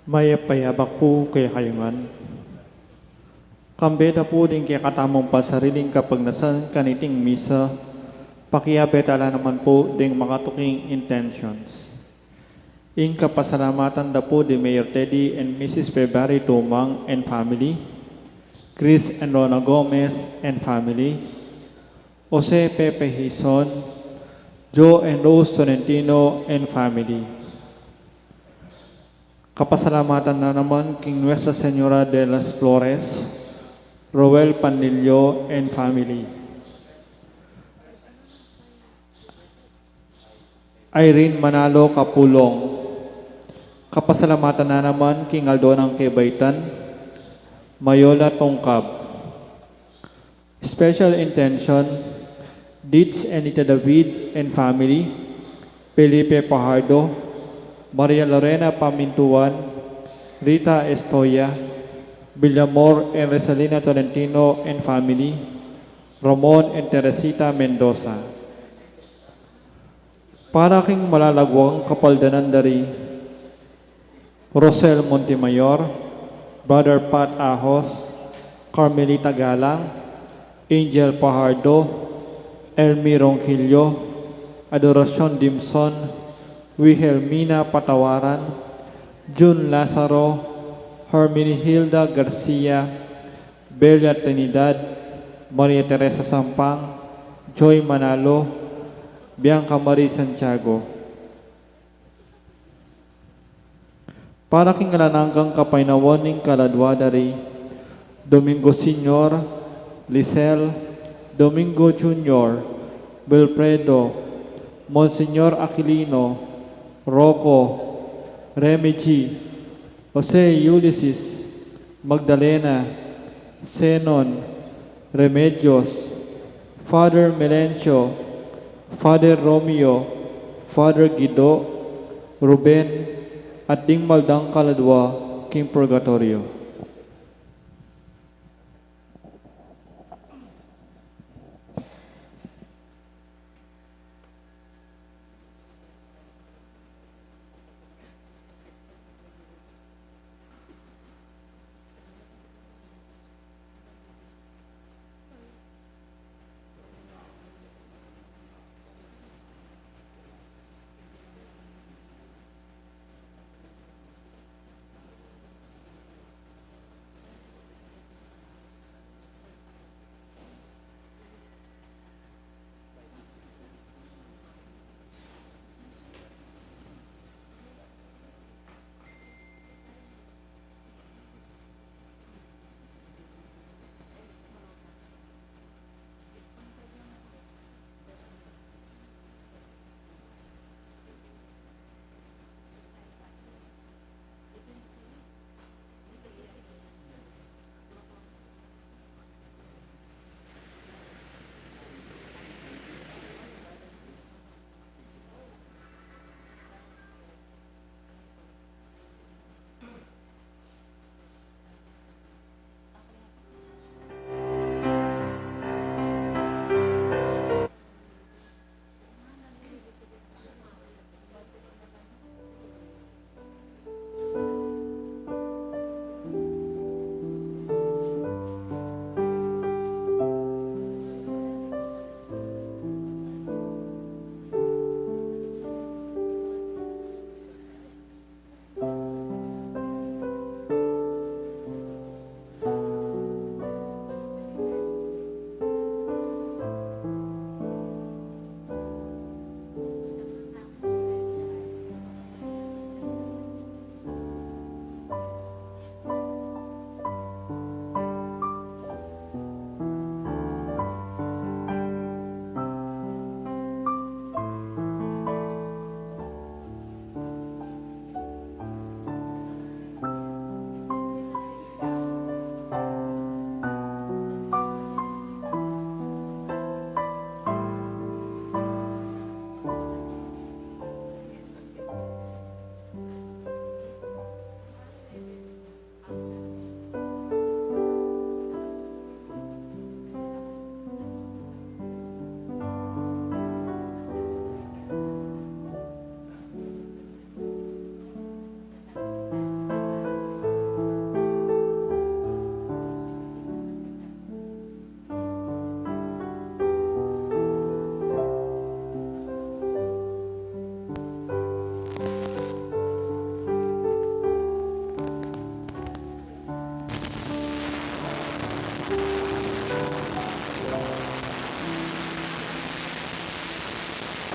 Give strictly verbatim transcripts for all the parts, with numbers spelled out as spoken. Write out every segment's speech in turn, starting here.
Mayap a yabak pu kekayu ngan. Kambe da pu ding kekatamung pasariling kapagnasan kaniting misa, pakiabe tala naman pu ding makatuking intentions. Ing kapasalamatan da pu di Mayor Teddy and Missus February Tumang and family, Chris and Rona Gomez and family, Jose Pepe Hizon, Joe and Rose Tolentino and family. Kapasalamatan na naman king Nuestra Señora de las Flores, Roel Panlilio and family. Irene Manalo Capulong. Kapasalamatan na naman king aldo nang kebaitan, Mayola Tongkab. Special intention, Deeds Anita David and family, Felipe Pajardo, Maria Lorena Pamintuan, Rita Estoya, Villamor and Resalina Tolentino and family, Ramon and Teresita Mendoza. Para king malalagwang kapaldanan da ri Rosel Montemayor, Brother Pat Ahos, Carmelita Galang, Angel Pajardo, Elmi Ronquillo, Adoracion Dimson, Wilhelmina Patawaran, Jun Lazaro, Herminihilda Garcia, Belia Trinidad, Maria Teresa Sampang, Joy Manalo, Bianca Marie Santiago. Para king alang anggang kapaynawan ning kaladua da ri Domingo Senior, Lisel, Domingo Junior, Wilfredo, Monsignor Aquilino, Rocco, Remy G, Jose Ulysses, Magdalena, Zenon, Remedios, Father Melencio, Father Romeo, Father Guido, Ruben, at ding mal dang kaladua king purgatoryo.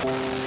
King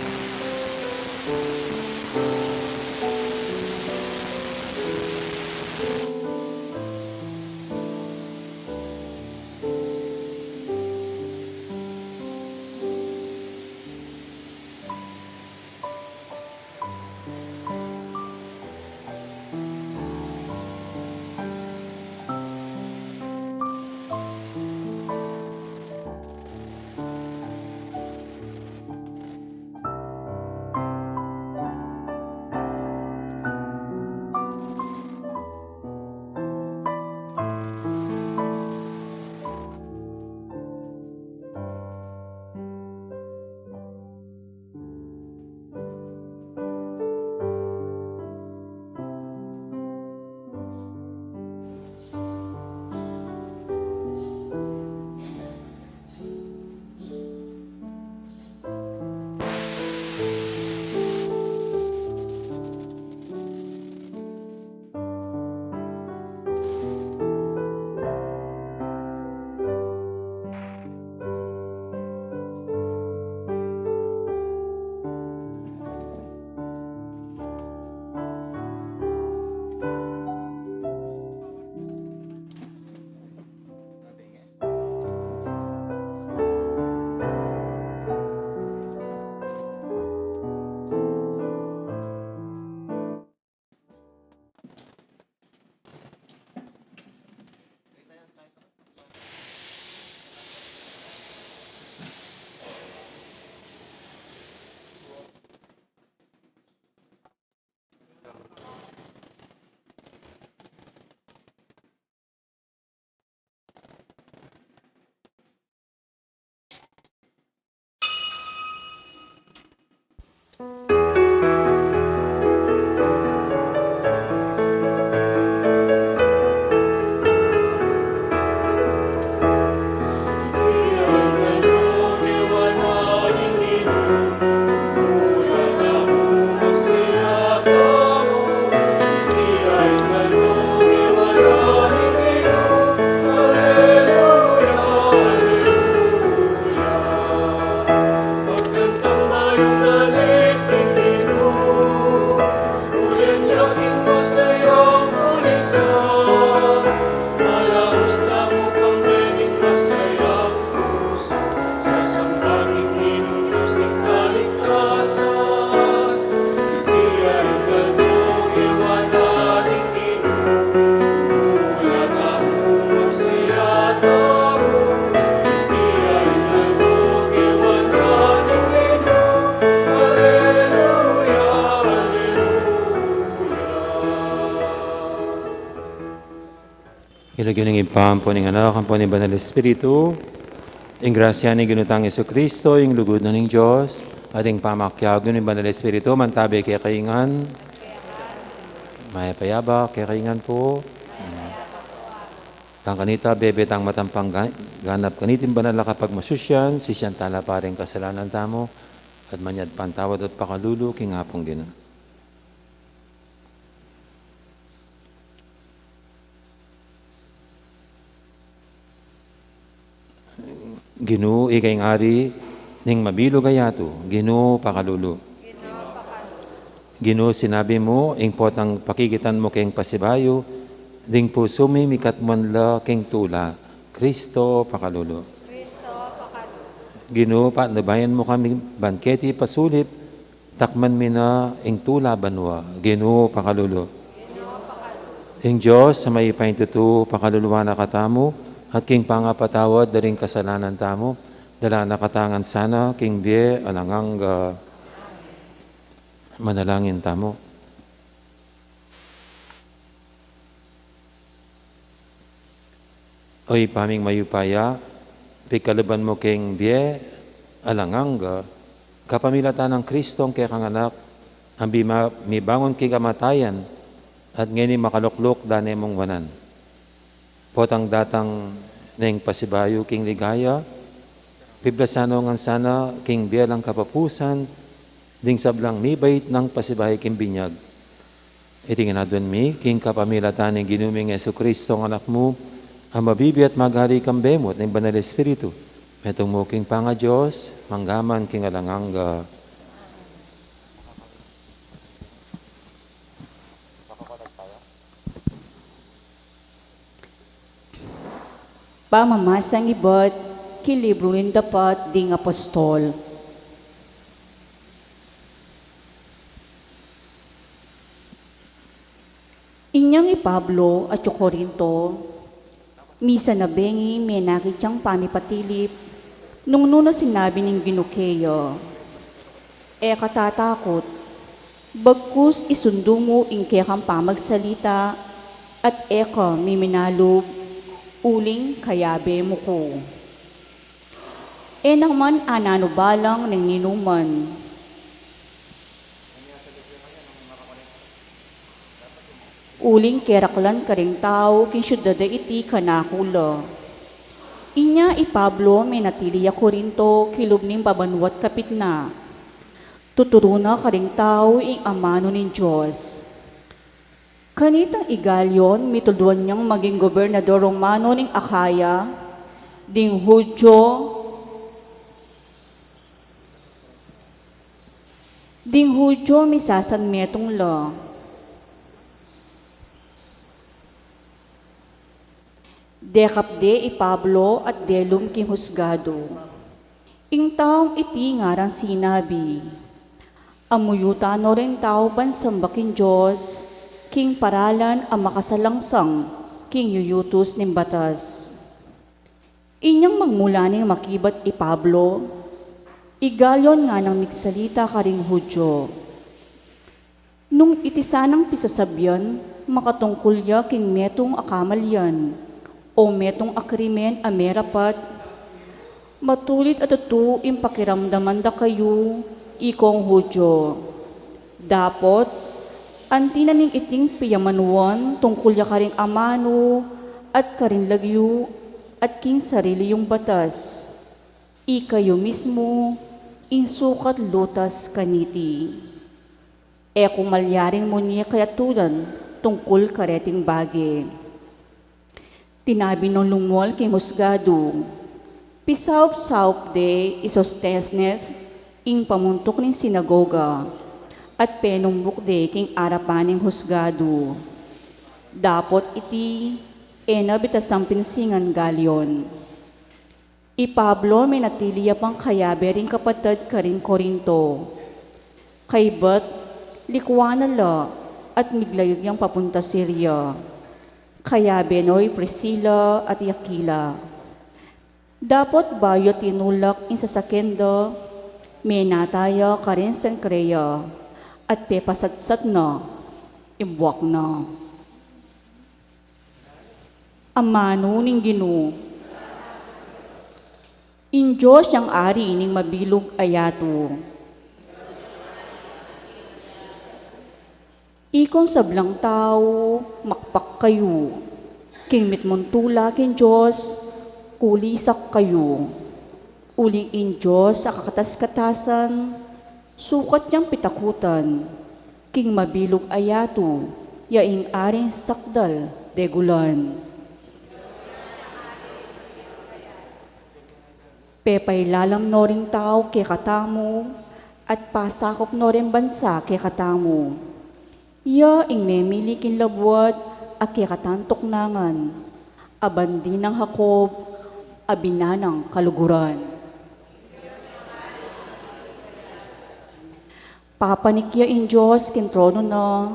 lagyu ning Ibpa, ampo ning Anak, ampo ning Banal Espiritu. Ing grasya ning Ginu tang Jesucristo, ing lugud na ning Dios, at ing pamakiabe ning Banal Espiritu, mantabe kekayu ngan. Mayap a abak kekayu ngan pu. Tang kanita, bebe tang matampang ga-, ganap kaniting banal a kapagmasusyan, sisian tala pa ring kasalanan tamu, at manyad patawad at pakalulu king Apung Ginu. Ginu, ika ing ari ning mabilug a yatu, Ginu, pakalulu. Ginu, sinabi mu, ing potang pakikitan mu keng pasibayu, ding pusu mi mikatmuan la keng tula, Kristo, pakalulu. Ginu, patnubayan mu kami bangketi pasulip, takman mi na ing tula banua, Ginu, pakalulu. Ing Dios a mayupayang tutu, pakaluluan na katamu, at king pangapatawad da ring kasalanan tamu, dala na katamu ngan sana king bie alang angga. Manalangin tamu. O Ibpa ming mayupaya, pigkaluban mu keng bie alang angga, kapamilatan nang Kristong kekang Anak, a mima-, mibangun king kamatayan, at ngeni makalukluk da ne mung wanan. Potang datang neng pasibayu king ligaya, piblasan no ngan sana king bie alang kapupusan, ding sablang mibait nang pasibayu king binyag. Iti ngan aduan mi, king kapamilatan ning Ginu ming Jesucristo, ing Anak mu, a mabibie at magari kambe mu at ning Banal Espiritu, metung mu king pangaDios, mangga man king alang angga. Pamamasang ibat king libru ning Dapat ding Apostol. Inyang i Pablo atyu Corinto, misan a bengi menakit yang pamipatilip, nung nuna sinabi ning Ginu keya, "E ka tatakut, bagkus isundu mu ing kekang pamagsalita, at e ka miminalub, uling kayabe mu ku." E naman ananubalang ning ninuman. Uling keraklan karing tau king siudad a iti kanaku la. Inya i Pablo menatili ya Corinto king lub ning babanua't kapitna. Tuturu na karing tau ing amanu ning Dios. Kanitang i Galion, mitulduan yang maging gobernador Romano ning Akaya, ding Judio, ding Judio misasanmetung la. Dekap de i Pablo at delum king husgadu. Ing taung iti ngarang sinabi, "Amuyutan no ring tau ban samba king Dios, king paralan a makasalangsang king yuyutus ning batas." Inyang magmula ning makibat i Pablo, i Galion nganang migsalita karing Judio. Nung iti sanang pisasabian, makatungkul ya king metung a kamalian, o metung a krimen a merapat, matulid a tutu ing pakiramdaman da kayu, ikong Judio. Dapot, anti na ning iting piyamanuan tungkul ya karing amanu, at karing lagyu, at king sarili yung batas. Ikayu mismu, ing sukat lutas kaniti. E ku malyaring munye kayatudan tungkul kareting bage. Tinabi nong lumual king husgadu, pisaup-saup de i Sostenes, ing pamuntuk ning sinagoga, at penumbuk de king arapan ning husgadu. Dapot iti, e na bitasang pinsingan Galion. I Pablo menatili ya pang kayabe ring kapatad karing Corinto. Kaybat, likuan na la at miglayag yang papunta Siria. Kayabe no i Priscila at i Aquila. Dapot bayu ya tinulak ing sasaken da, menata ya karin Cencrea at pepasatsat na ing buak na. Amanu ning Ginu. Ing Dios yang Ari ning mabilug a yatu. Ikong sablang tau, makpak kayu. King mitmung tula king Dios, kulisak kayu. Uling ing Dios a kakatas-katasan, sukat yang pitakutan, king mabilug a yatu, ya ing aring sakdal degulan. Pepailalam no ring tau kekatamu, at pasakup no ring bansa kekatamu. Ya ing memili king labuad a kekatang tuknangan, a bandi nang Jacob, a binanang kaluguran. Papanik ya ing Dios king tronu na,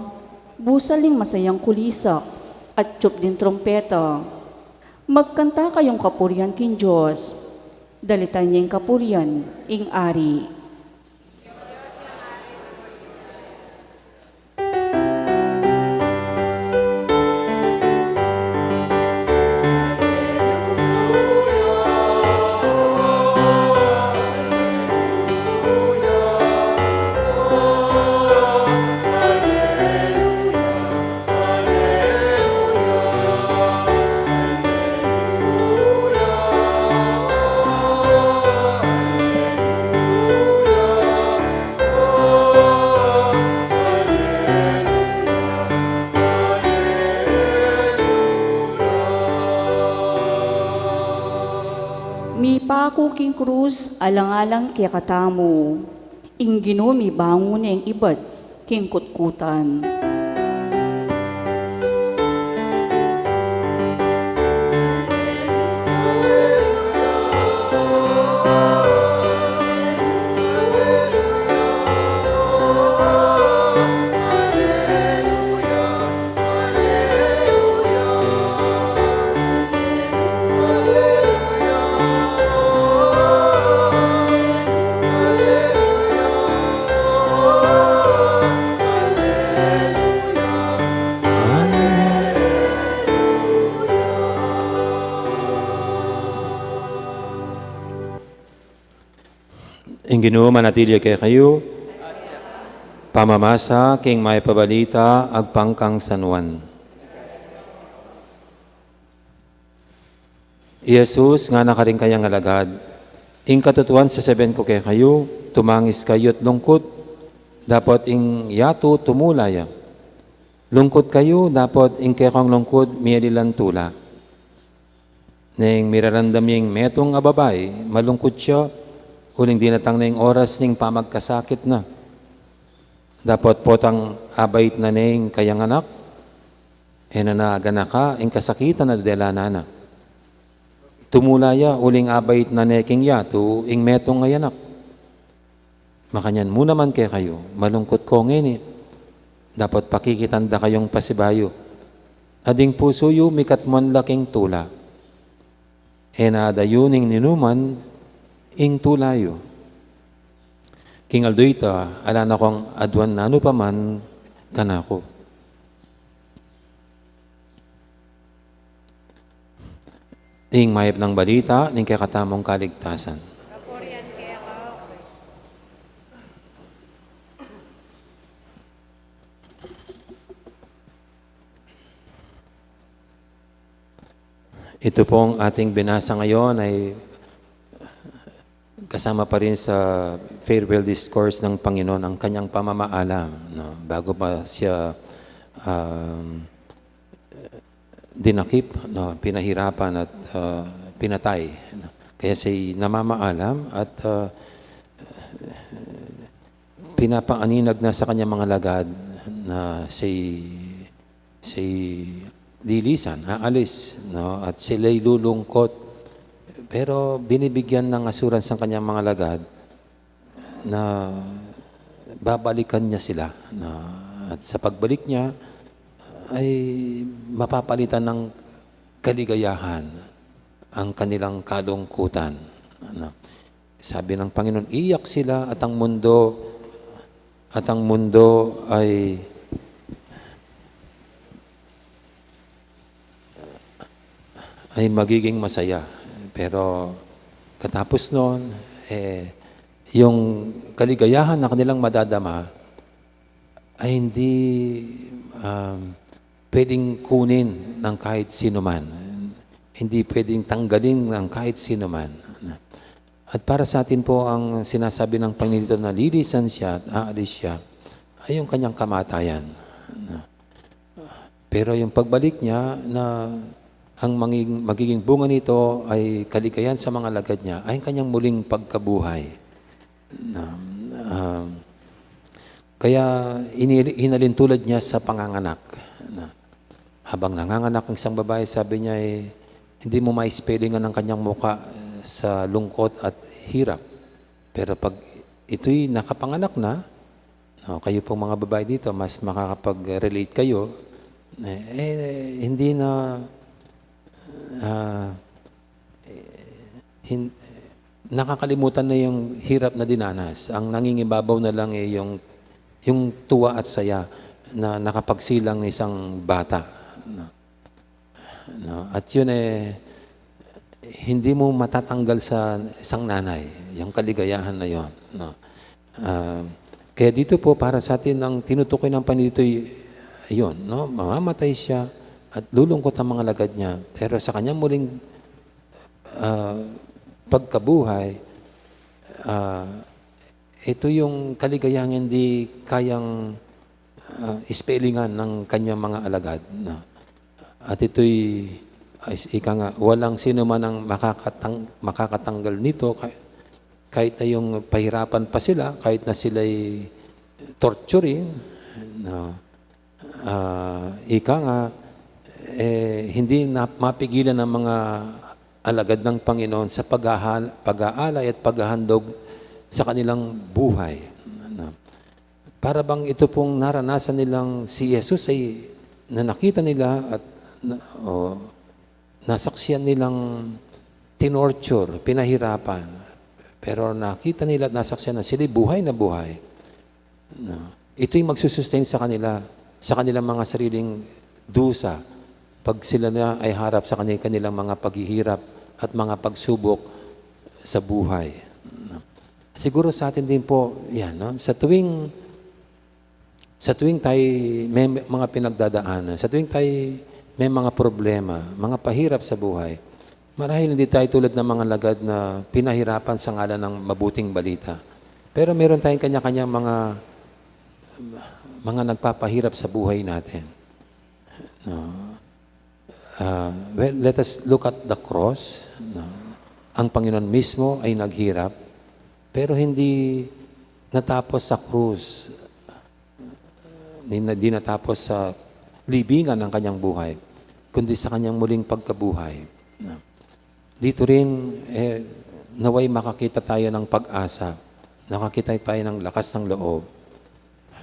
busal ning masayang kulisak, at tiyup ding trumpeta. Magkanta kayung kapurian king Dios, dalitan ya ing kapurian ing Ari. Mipaku king krus, alang-alang kekatamu, ing Ginu mibangun ing ibat king kutkutan. Ginu manatili kekayu. Pamamasa king mayap a balita agpang kang San Juan. I Jesus ngana karing kayang alagad, "Ing katutuan sasabian ku kekayu, tumangis kayu't lungkut, dapot ing yatu tumula ya. Lungkut kayu, dapot ing kekong lungkut miyalilan tula." Neng miraramdam ya ing metung a babai, malungkut ya, uling dinatang na ing oras ning pamagkasakit na. Dapot potang abait na ne ing kayang anak, e na naganaka ing kasakitan a delanan na. Tumula ya uling abait na ne king yatu ing metung a anak. Makanyan mu naman kekayu, malungkut ko ngeni, dapot pakikitan da kayung pasibayu. At ing pusu yu mikatmuan la king tula. E na adayu ning ninuman ing tula yu. King aldo ita, ala na kong aduan nanu pa man kanaku. Ing mayap nang balita ning kekatamung kaligtasan. Kapurian keka, O Kristo. Ito pong ating binasa ngayon ay kasama pa rin sa farewell discourse ng Panginoon, ang kanyang pamamaalam, no? Bago pa siya, um, dinakip, no? Pinahirapan at, uh, pinatay, no? Kaya siya'y namamaalam at, uh, pinapaaninag na sa kanyang mga lagad na siya'y, siya'y lilisan, aalis, no? At sila'y lulungkot. Pero binibigyan ng assurance ang kanyang mga lagad na babalikan niya sila, no? At sa pagbalik niya, ay mapapalitan ng kaligayahan ang kanilang kalungkutan. Ano? Sabi ng Panginoon, "Iyak sila at ang mundo, at ang mundo ay, ay magiging masaya." Pero katapos nun, eh, yung kaligayahan na kanilang madadama ay hindi, um, pwedeng kunin ng kahit sino man. Hindi pwedeng tanggalin ng kahit sino man. At para sa atin po, ang sinasabi ng Panginoon dito na lilisan siya at aalis siya, ay yung kanyang kamatayan. Pero yung pagbalik niya, na ang manging-, magiging bunga nito ay kaligayahan sa mga lagad niya, ay ang kanyang muling pagkabuhay. Na, um, kaya ini-, hinalin tulad niya sa panganganak. Na, habang nanganganak ang isang babae, sabi niya, eh, hindi mo ma-spellingan ang kanyang mukha, eh, sa lungkot at hirap. Pero pag ito'y nakapanganak na, no, kayo pong mga babae dito, mas makakapag-relate kayo, eh, eh, hindi na, ah, eh, hin-, nakakalimutan na yung hirap na dinanas. Ang nangingibabaw na lang, eh, yung, yung tuwa at saya na nakapagsilang isang bata, no? No? At yun, eh, hindi mo matatanggal sa isang nanay, yung kaligayahan na yun, no? Ah, kaya dito po, para sa atin, ang tinutukoy ng Panginoon dito, yun, no? Mamamatay siya at lulungkot ang mga lagad niya. Pero sa kanyang muling, ah, pagkabuhay, ah, ito yung kaligayahang hindi kayang, ah, spellingan ng kanyang mga alagad, no? At ito'y, ay, ika nga, walang sino man ang makakatang-, makakatanggal nito, kah-, kahit na yung pahirapan pa sila, kahit na sila'y torturin, no? Ah, ika nga, eh, hindi na mapigilan ng mga alagad ng Panginoon sa pag-ahal-, pag-aalay at paghahandog sa kanilang buhay. Ano? Para bang ito pong naranasan nilang si Jesus ay na nakita nila at na, o, nasaksihan nilang tinorture, pinahirapan. Pero nakita nila at nasaksihan na sila'y buhay na buhay. No? Ito'y magsusustain sa kanila, sa kanilang mga sariling dusa, pag sila na ay harap sa kani-, kanilang mga paghihirap at mga pagsubok sa buhay. No? Siguro sa atin din po, yan, no? Sa tuwing, sa tuwing tayo may mga pinagdadaanan, sa tuwing tayo may mga problema, mga pahirap sa buhay, marahil hindi tayo tulad ng mga lagad na pinahirapan sa ngalan ng mabuting balita. Pero meron tayong kanya-kanyang mga, mga nagpapahirap sa buhay natin. No? Ah, well, let us look at the cross. No? Ang Panginoon mismo ay naghirap, pero hindi natapos sa krus. Di, na, di natapos sa libingan ng kanyang buhay, kundi sa kanyang muling pagkabuhay. No? Dito rin, eh, naway makakita tayo ng pag-asa, nakakita tayo ng lakas ng loob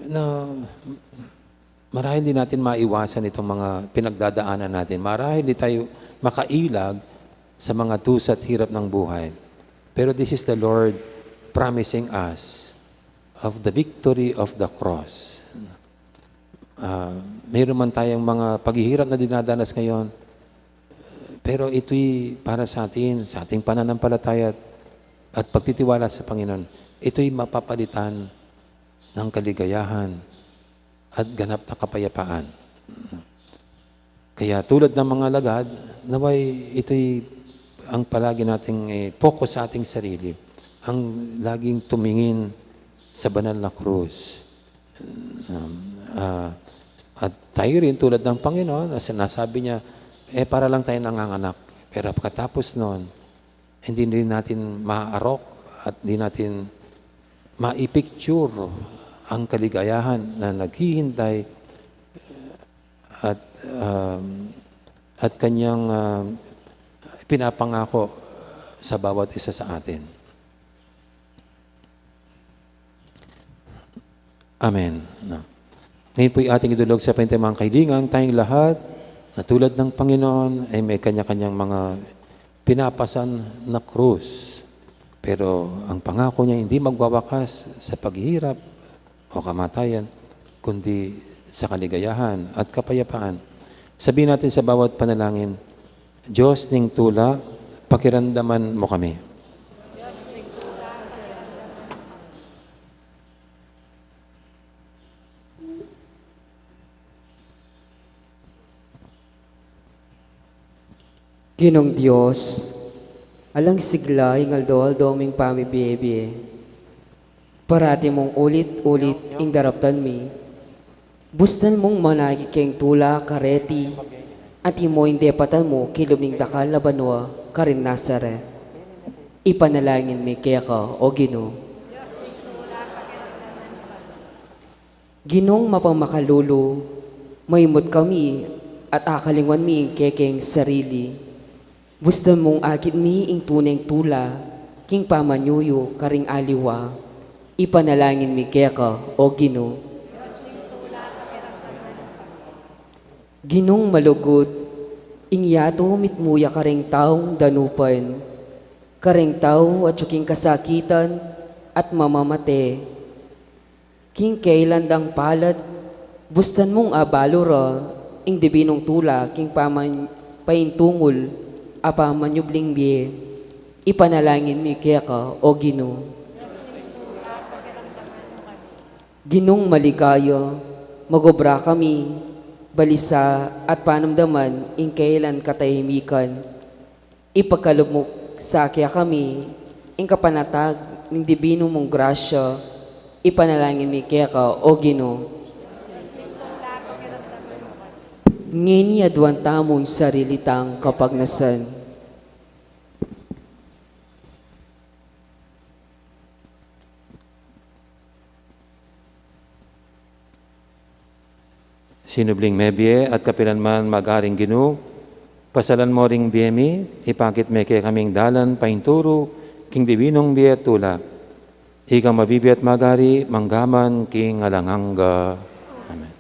na marahil di natin maiwasan itong mga pinagdadaanan natin. Marahil di tayo makailag sa mga dusa at hirap ng buhay. Pero this is the Lord promising us of the victory of the cross. Ah, mayroon man tayong mga paghihirap na dinadanas ngayon, pero ito'y para sa atin, sa ating pananampalataya at, at pagtitiwala sa Panginoon. Ito'y mapapalitan ng kaligayahan at ganap na kapayapaan. Kaya tulad ng mga lagad, naway ito'y ang palagi nating, eh, focus sa ating sarili, ang laging tumingin sa banal na krus. Um, ah, at tayo rin, tulad ng Panginoon, na sinasabi niya, eh, para lang tayo nanganganak. Pero pagkatapos nun, hindi rin natin maaarok at di natin maipicture ang kaligayahan na naghihintay at, um, at kanyang, um, pinapangako sa bawat isa sa atin. Amen. No. Ngayon po'y ating idulog sa panintay mga kaibigan, tayong lahat na tulad ng Panginoon ay may kanya-kanyang mga pinapasan na krus. Pero ang pangako niya hindi magwawakas sa paghihirap o kamatayan, kundi sa kaligayahan at kapayapaan. Sabihin natin sa bawat panalangin, "Diyos ning tula, pakiramdaman mo kami." Ginung Dios, alang sigla ing aldo-aldo ming pamibie-bie. Parati mung ulit-ulit ing daraptan mi. Bustan mung manakit keng tula kareti, antimo ing depatan mu kilub ning dakal a banua karin Nazaret. Ipanalangin mi keka, O Ginu. Ginung mapamakalulu, maimut kami at akalingwan mi ing kekeng sarili. Bustan mung akit mi ing tuneng tula king pamanyuyu karing aliwa. Ipanalangin mi keka, O Ginu. Ginung malugud, ing yatu mitmu ya karing taung danupan, karing tau atyu king kasakitan at mamamate. King kailan dang palad, bustan mung abalu ra ing dibinung tula king paman-, paintungul a pamanyubling bie. Ipanalangin mi keka, O Ginu. Ginung maligaya, magobra kami, balisa at panamdaman ing kailan katahimikan. Ipagkalub mu sa kekami ing kapanatag ning dibinu mung grasya, ipanalangin mi keka, O Ginu. Ngeni aduan tamu ing sarili tang kapagnasan. Sinubling mebie at kapilan man magari ing Ginu, pasalan mo ring bie mi, ipakit me kekaming dalan painturu king dibinung bie at tula. Ika mabibie at magari, mangga man king alang angga. Amen.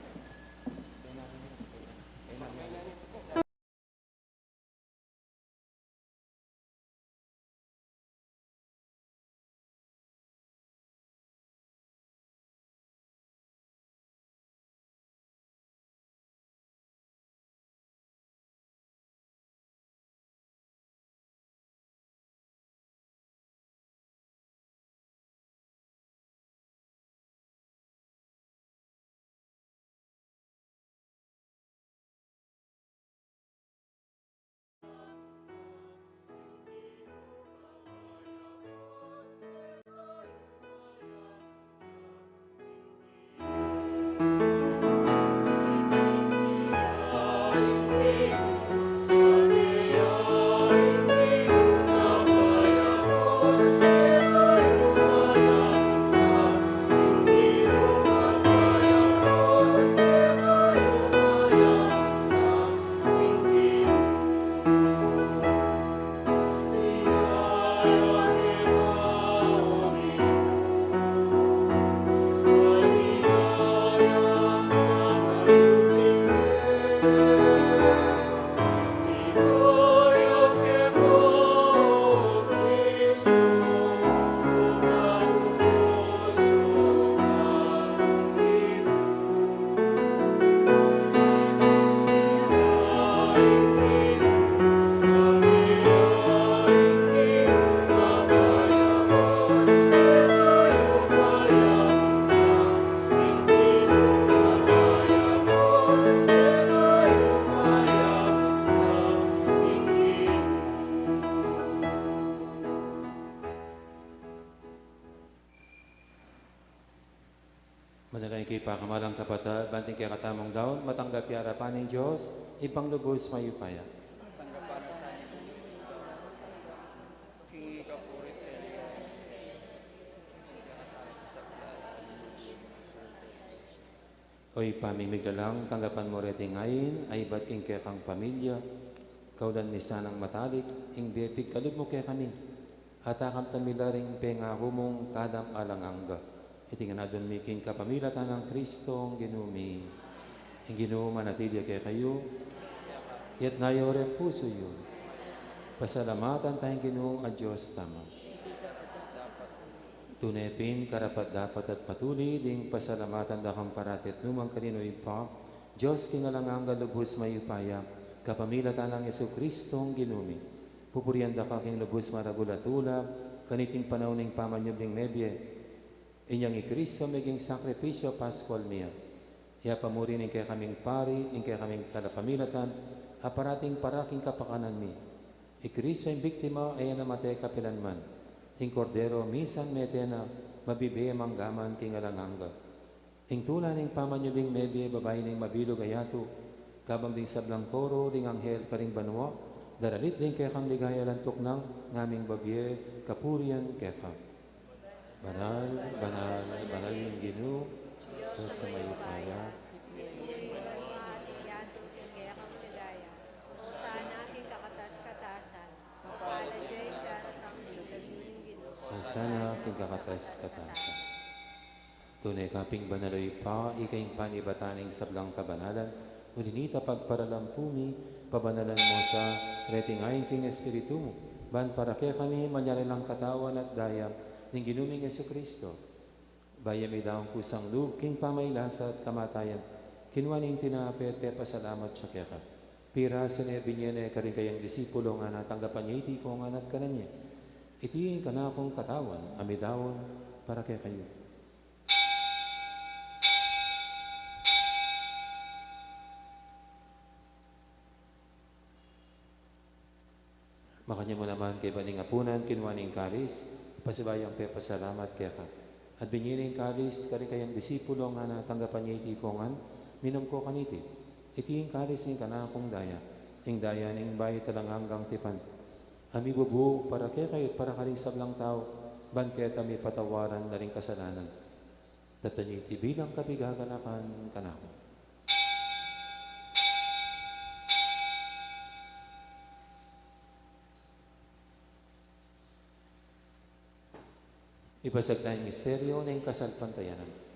Manalangin kayu, pakamalan kung kapatad, ban king kekatamung daun matanggap ya king arapan ning Dios, Ibpang lubus mayupaya. O Ibpa ming miglalang, tanggapan mu reting ain a ibat king kekang pamilya, kaulan mi sanang matalik ing bie pigkalub mu kekami. At akamtan mi la ring pengaku mung kalam alang angga. Iti ngan adwan mi king kapamilatan nang Kristong Ginu mi. Ing Ginu manatili ya kekayu. Iyatas yu ring pusu yu. Pasalamatan taya ing Ginu a Dios tamu. Tune pin karapat-dapat at matulid ing pasalamatan da kang parati at nukarin man, Ibpa, Dios king alang angga, lubus mayupaya, kapamilatan nang Jesukristong Ginu mi. Pupurian da ka king lubus maragul a tula, kaniting panaun ning pamanyubling mebie. Inyang i Kristo meging sakripisyu paskual mi ya. Iyapa mu rin ing kekaming pari, ing kekaming talapamilatan, a parating para king kapakanan mi. I Kristo ing biktima, e ya namate kapilanman. Ing Kordero, misan mete na, mabibie manggaman king alang angga. Ing tula ning pamanyubling mebie, babayu ning mabilug a yatu, kabang ding sablang koro ding anghel karing banua, daralit ding kekang ligaya, lantuk nang ngaming babie kapurian keka. Banal, banal, banal ing Ginu, Dios a mayupaya. Ing banua at ing yatu king kekang ligaya. Hosana king kakatas-katasan. Mapalad ya ing daratang king lagyu ning Ginu. Hosana king kakatas-katasan. Tune ka pin banal, o Ibpa, ika ing panibatan ning sablang kabanalan, uli na nita pagparalan pu mi, pabanalan mu sa reting ain king Espiritu mu, ban para kekami manyari lang katawan at daya ning Ginu ming Jesucristo. Bayu mi daun kusang lub king pamailasa at kamatayan, kinua ne ing tinape at pepasalamat ya keka. Pirasu ne, binie ne karing kayang disipulo, ngana, tanggapan ye iti ikayu ngan at kanan ye. Iti ing kanakung katawan a midaun para kekayu. Makanyan mu naman kaybat ning apunan, kinua ne ing kalis, pasibayu yang pepasalamat keka. At binie ne ing kalis karing kayang disipulo, ngana, tanggapan ye iti ikayu ngan, minum kayu kaniti. Iti ing kalis ning kanakung daya, ing daya ning bayu at alang anggang tipan, a mibubu para kekayu at para karing sablang tau, ban keta mipatawaran la ring kasalanan. Daptan ye iti bilang kapigaganakan kanaku. Ipasiag taya ing misteryu ning kasalpantayanan.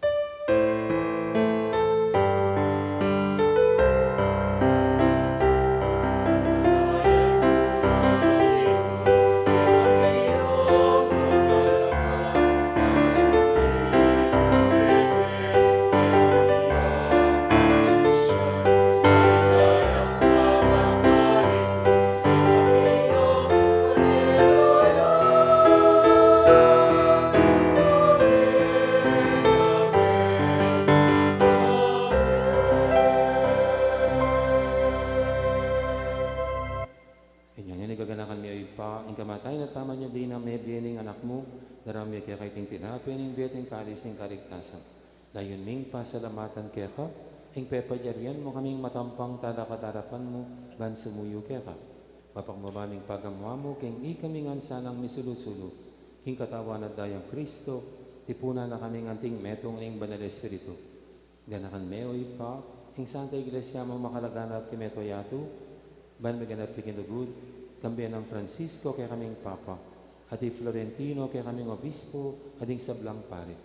Inya ngeni gaganakan mi, o Ibpa, ing kamatayan at pamanyubli nang mebie ning Anak mu, daraun mi keka iting tinape ning bie at ing kalis ning kaligtasan. Layun ming pasalamatan keka ing pepalyarian mu kaming matampang talakad king arapan mu ban sumuyu keka. Mapakmaba ming pagamu-amu king ikami ngan sanang misulu-sulu king katawan at dayang Kristo, tipunan na kaming anting metung ning Banal Espiritu. Ganakan me, o Ibpa, ing Santa Iglesia mung makalaganap king meto yatu, ban miganap ya king lugud, kambe nang Francisco kekaming Papa, at i Florentino kekaming Obispo, at ding sablang pari.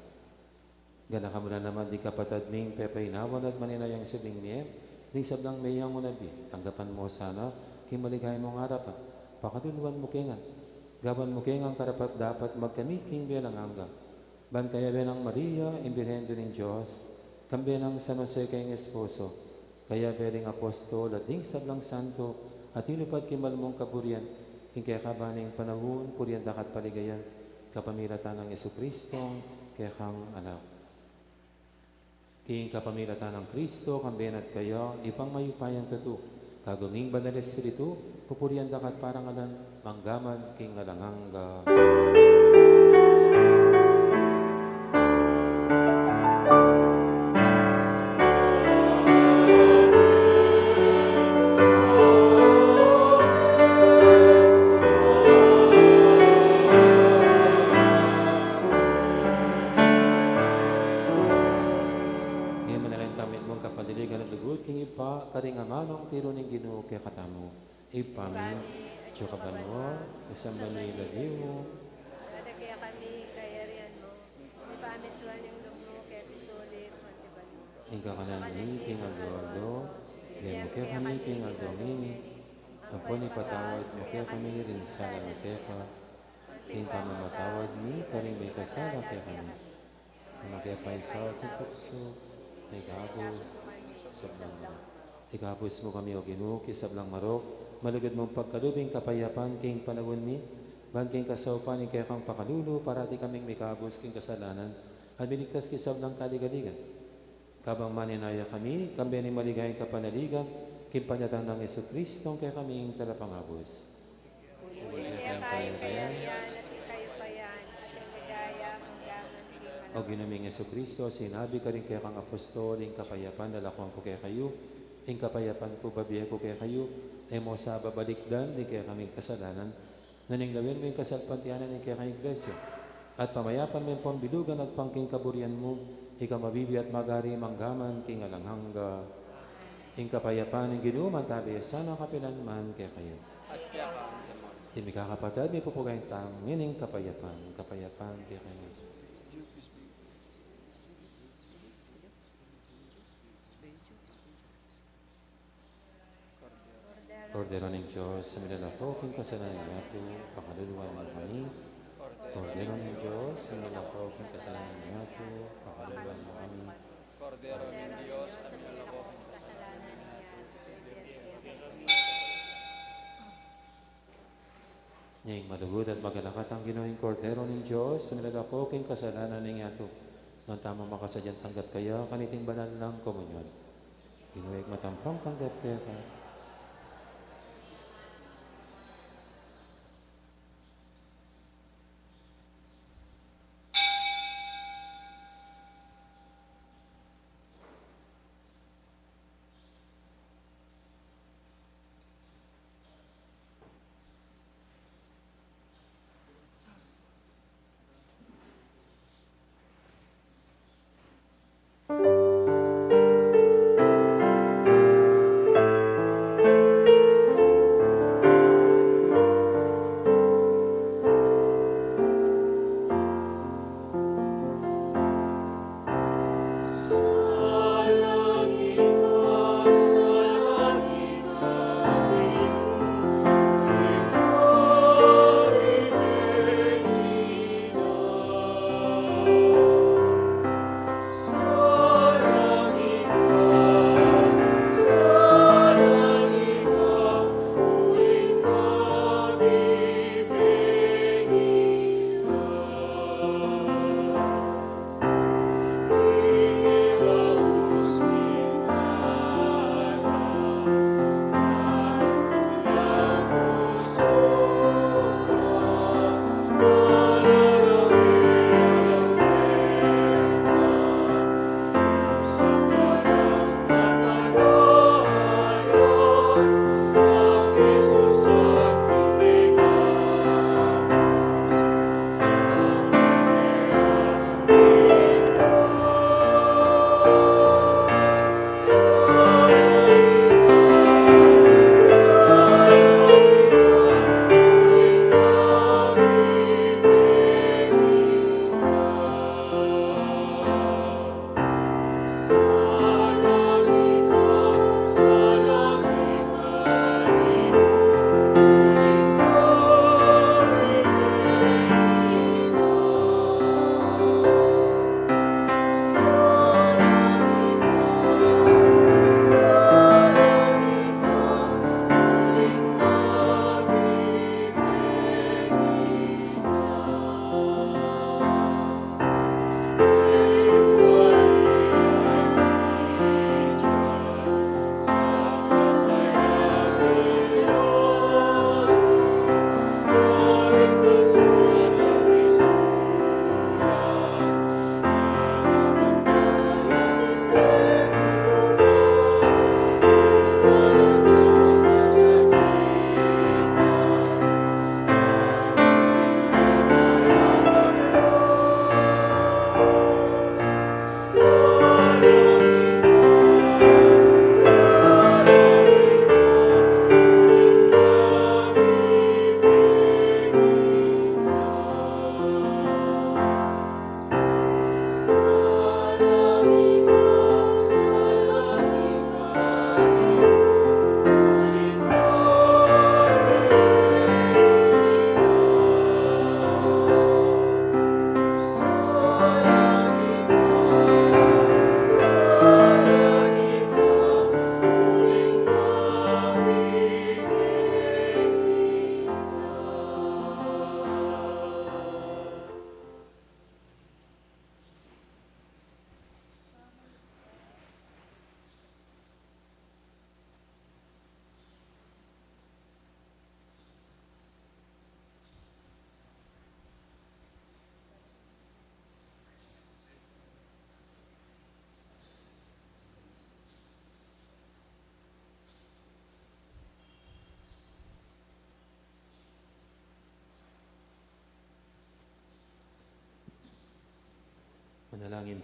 Ganakan mu la naman ding kapatad ming pepainawan at manenayang subling mie, ding sablang meyang unabie, tanggapan mu sana king maligaya mung arapan, pakaluluan mu ke ngan, gawan mu ke ngan karapat-dapat magkamit king bie alang angga. Ban kayabe nang Maria, ing Birhen Indu ning Dios, kambe nang San Jose kayang esposo, kayabe ring apostol at ding sablang santo a tinupad king mal mung kaburian, king kekaban ning panaun, purian da ka at paligayan, kapamilatan nang Jesucristong kekang Anak. King kapamilatan nang Kristo, kambe na at kaya, Ibpang mayupayang tutu, kagum ning Banal Espiritu, pupurian da ka at parangalan, mangga man king alang angga. Ibpa, karing amanung tiru ning Ginu kekatamu. Ibpa mi, atsu ka banua, misamban ya ing lagyu mu. Datang kekami ing kayarian mu, mipamintuan ing lub mu keti sulip anti banua. Ing kakanan mi king aldo-aldo, ibie mu kekami king aldo ngeni, ampon ipatawad mu kekami ring sala mi keka, ing pamamatawad mi karing mikasala kekami. E mu ke paisaul king tuksu, nune ikabus mu kami king sablang marok. Ikabus mu kami, O Ginu, king sablang marok, malugud mung pagkalub ing kapayapan king panaun mi, ban king kasaupan ning kekang pakalulu, parati kaming mikabus king kasalanan, at miligtas king sablang kaligaligan. Kabang manenaya kami, kambe ning maligayang kapanaligan, king panyatang nang Jesucristo, ing kekaming Talapangabus. Uling keka ing kayarian, at ing kayupayan, at ing ligaya, mangga man king alang angga. O Ginu ming Jesucristo, sinabi mu karing kekang apostol, ing kapayapan lalakwan ku kekayu, ing kapayapan ku babie ku kekayu, e mu sa babalikdan ding kekaming kasalanan, nune lawen mu ing kasalpantayanan ning kekang Iglesia, at pamayapan me ampon bilugan agpang king kaburian mu, ika a mabibie at magari mangga man king alang angga. Ing kapayapan ning Ginu manatili sana kapilan man kekayu. At keka mu naman. Ing mikakapatad, mipupugayan tamu ning kapayapan, kapayapan kekayu. Kordero ning Dios, a milalako king kasalanan ning yatu, pakaluluan mu kami. Kordero ning Dios, a milalako king kasalanan ning yatu, pakaluluan mu kami. Kordero ning Dios, a milalako king kasalanan ning yatu. Ing malugud at magalakat a Ginu, ing Kordero ning Dios, a milalako king kasalanan ning yatu. Nuan tamu makasadyang tanggap kaya kaniting banal nang komunyon. Ginu, ikmat ampong tanggap keka.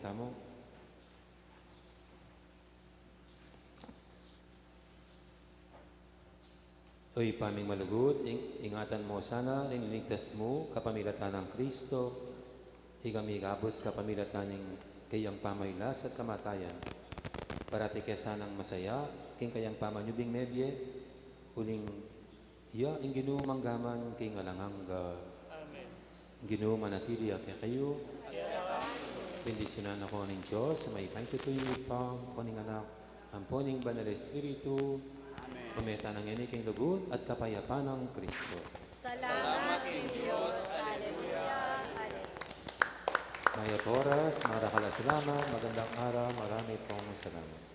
Tamu. O Ibpa ming malugud, ing-, ingatan mu sana ring linigtas mu kapamilatan nang Kristo, ikami kabus kapamilatan ning kayang pamailas at kamatayan. Parati ke sanang masaya king kayang pamanyubling mebie, uling iya ing Ginu manggaman king alang angga. Amen. Ing Ginu manatili ya kekayu. Bendisyunan na kayu ning Dios a mayupaya, ing Ibpa, ampo ning Anak, ampo ning Banal Espiritu. Amen. Mako tamu ngeni king lugud at kapayapan nang Kristo. Salamat king Dios. Alleluia. Alleluia. Mayap a oras, marakal a salamat, magandang araw, marami pong salamat.